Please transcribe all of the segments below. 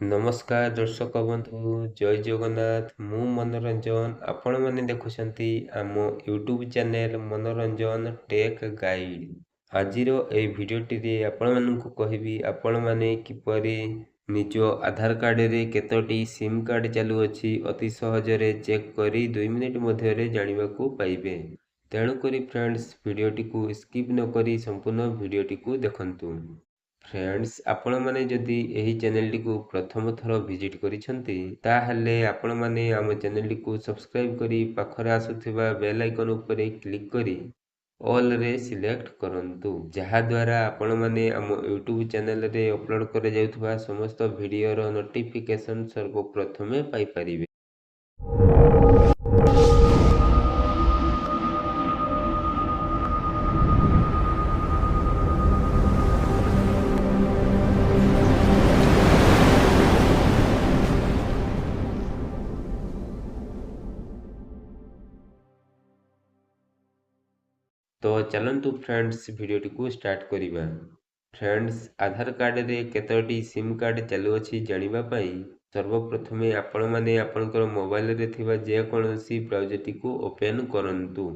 ନମସ୍କାର ଦର୍ଶକ ବନ୍ଧୁ, ଜୟ ଜଗନ୍ନାଥ। ମୁଁ ମନୋରଞ୍ଜନ, ଆପଣମାନେ ଦେଖୁଛନ୍ତି ଆମ ୟୁଟ୍ୟୁବ୍ ଚ୍ୟାନେଲ୍ ମନୋରଞ୍ଜନ ଟେକ୍ ଗାଇଡ଼। ଆଜିର ଏହି ଭିଡ଼ିଓଟିରେ ଆପଣମାନଙ୍କୁ କହିବି ଆପଣମାନେ କିପରି ନିଜ ଆଧାର କାର୍ଡ଼ରେ କେତୋଟି ସିମ୍ କାର୍ଡ଼ ଚାଲୁଅଛି ଅତି ସହଜରେ ଚେକ୍ କରି 2 ମିନିଟ୍ ମଧ୍ୟରେ ଜାଣିବାକୁ ପାଇବେ। ତେଣୁକରି ଫ୍ରେଣ୍ଡସ୍, ଭିଡ଼ିଓଟିକୁ ସ୍କିପ୍ ନକରି ସମ୍ପୂର୍ଣ୍ଣ ଭିଡ଼ିଓଟିକୁ ଦେଖନ୍ତୁ। ଫ୍ରେଣ୍ଡସ୍, ଆପଣମାନେ ଯଦି ଏହି ଚ୍ୟାନେଲଟିକୁ ପ୍ରଥମ ଥର ଭିଜିଟ୍ କରିଛନ୍ତି, ତାହେଲେ ଆପଣମାନେ ଆମ ଚ୍ୟାନେଲଟିକୁ ସବସ୍କ୍ରାଇବ୍ କରି ପାଖରେ ଆସୁଥିବା ବେଲ୍ ଆଇକନ୍ ଉପରେ କ୍ଲିକ୍ କରି ଅଲ୍ରେ ସିଲେକ୍ଟ କରନ୍ତୁ, ଯାହାଦ୍ୱାରା ଆପଣମାନେ ଆମ ୟୁଟ୍ୟୁବ୍ ଚ୍ୟାନେଲରେ ଅପଲୋଡ଼ କରାଯାଉଥିବା ସମସ୍ତ ଭିଡ଼ିଓର ନୋଟିଫିକେସନ୍ ସର୍ବପ୍ରଥମେ ପାଇପାରିବେ। ତ ଚାଲନ୍ତୁ ଫ୍ରେଣ୍ଡସ୍, ଭିଡ଼ିଓଟିକୁ ଷ୍ଟାର୍ଟ କରିବା। ଫ୍ରେଣ୍ଡସ୍, ଆଧାର କାର୍ଡ଼ରେ କେତୋଟି ସିମ୍ କାର୍ଡ଼ ଚାଲୁଅଛି ଜାଣିବା ପାଇଁ ସର୍ବପ୍ରଥମେ ଆପଣମାନେ ଆପଣଙ୍କର ମୋବାଇଲରେ ଥିବା ଯେକୌଣସି ବ୍ରାଉଜରଟିକୁ ଓପେନ୍ କରନ୍ତୁ।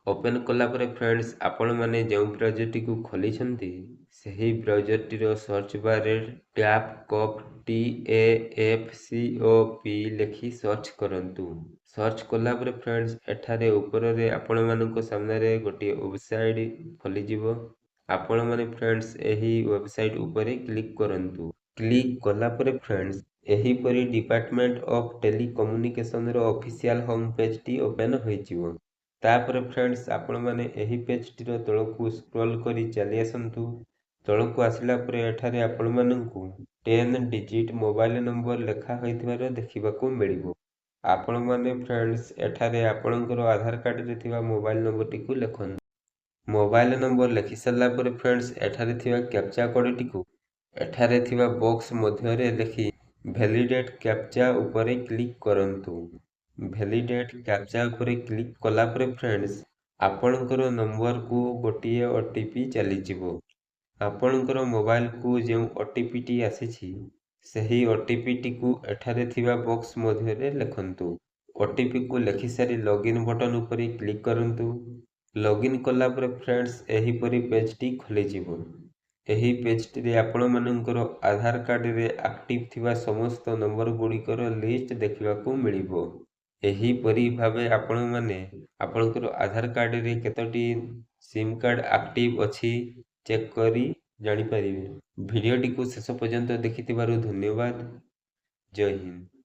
ଓପେନ୍ କଲା ପରେ ଫ୍ରେଣ୍ଡସ୍, ଆପଣମାନେ ଯେଉଁ ବ୍ରାଉଜରଟିକୁ ଖୋଲିଛନ୍ତି ସେହି ବ୍ରାଉଜରଟିର ସର୍ଚ୍ଚ ବାରରେ ଟ୍ୟାପ୍ କପ୍ TAFCOP ଲେଖି ସର୍ଚ୍ଚ କରନ୍ତୁ। ସର୍ଚ୍ଚ କଲା ପରେ ଫ୍ରେଣ୍ଡସ୍, ଏଠାରେ ଉପରରେ ଆପଣମାନଙ୍କ ସାମ୍ନାରେ ଗୋଟିଏ ୱେବସାଇଟ୍ ଖୋଲିଯିବ। ଆପଣମାନେ ଫ୍ରେଣ୍ଡସ୍, ଏହି ୱେବସାଇଟ୍ ଉପରେ କ୍ଲିକ୍ କରନ୍ତୁ। କ୍ଲିକ୍ କଲା ପରେ ଫ୍ରେଣ୍ଡସ୍, ଏହିପରି ଡିପାର୍ଟମେଣ୍ଟ ଅଫ୍ ଟେଲିକମ୍ୟୁନିକେସନର ଅଫିସିଆଲ ହୋମ୍ ପେଜ୍ଟି ଓପେନ୍ ହୋଇଯିବ। ତାପରେ ଫ୍ରେଣ୍ଡସ୍, ଆପଣମାନେ ଏହି ପେଜ୍ଟିର ତଳକୁ ସ୍କ୍ରୋଲ୍ କରି ଚାଲି ଆସନ୍ତୁ। ତଳକୁ ଆସିଲା ପରେ ଏଠାରେ ଆପଣମାନଙ୍କୁ 10 ଡିଜିଟ୍ ମୋବାଇଲ ନମ୍ବର ଲେଖା ହୋଇଥିବାର ଦେଖିବାକୁ ମିଳିବ। ଆପଣମାନେ ଫ୍ରେଣ୍ଡସ୍, ଏଠାରେ ଆପଣଙ୍କର ଆଧାର କାର୍ଡ଼ରେ ଥିବା ମୋବାଇଲ ନମ୍ବରଟିକୁ ଲେଖନ୍ତୁ। ମୋବାଇଲ ନମ୍ବର ଲେଖି ସାରିଲା ପରେ ଫ୍ରେଣ୍ଡସ୍, ଏଠାରେ ଥିବା କ୍ୟାପଚା କୋଡ଼ଟିକୁ ଏଠାରେ ଥିବା ବକ୍ସ ମଧ୍ୟରେ ଲେଖି ଭ୍ୟାଲିଡେଟ୍ କ୍ୟାପଚା ଉପରେ କ୍ଲିକ୍ କରନ୍ତୁ। ଭ୍ୟାଲିଡେଟ୍ କ୍ୟାପଚା ଉପରେ କ୍ଲିକ୍ କଲା ପରେ ଫ୍ରେଣ୍ଡସ୍, ଆପଣଙ୍କର ନମ୍ବରକୁ ଗୋଟିଏ OTP ଚାଲିଯିବ। ଆପଣଙ୍କର ମୋବାଇଲକୁ ଯେଉଁ OTPଟି ଆସିଛି, ସେହି OTPଟିକୁ ଏଠାରେ ଥିବା ବକ୍ସ ମଧ୍ୟରେ ଲେଖନ୍ତୁ। OTPକୁ ଲେଖିସାରି ଲଗ୍ଇନ୍ ବଟନ୍ ଉପରେ କ୍ଲିକ୍ କରନ୍ତୁ। ଲଗ୍ଇନ୍ କଲା ପରେ ଫ୍ରେଣ୍ଡସ୍, ଏହିପରି ପେଜ୍ଟି ଖୋଲିଯିବ। ଏହି ପେଜ୍ଟିରେ ଆପଣମାନଙ୍କର ଆଧାର କାର୍ଡ଼ରେ ଆକ୍ଟିଭ୍ ଥିବା ସମସ୍ତ ନମ୍ବର ଗୁଡ଼ିକର ଲିଷ୍ଟ ଦେଖିବାକୁ ମିଳିବ। ଏହିପରି ଭାବେ ଆପଣମାନେ ଆପଣଙ୍କର ଆଧାର କାର୍ଡ଼ରେ କେତୋଟି ସିମ୍ କାର୍ଡ଼ ଆକ୍ଟିଭ୍ ଅଛି ଚେକ୍ କରି ଜାଣିପାରିବେ। ଭିଡ଼ିଓଟିକୁ ଶେଷ ପର୍ଯ୍ୟନ୍ତ ଦେଖିଥିବାରୁ ଧନ୍ୟବାଦ। ଜୟ ହିନ୍ଦ।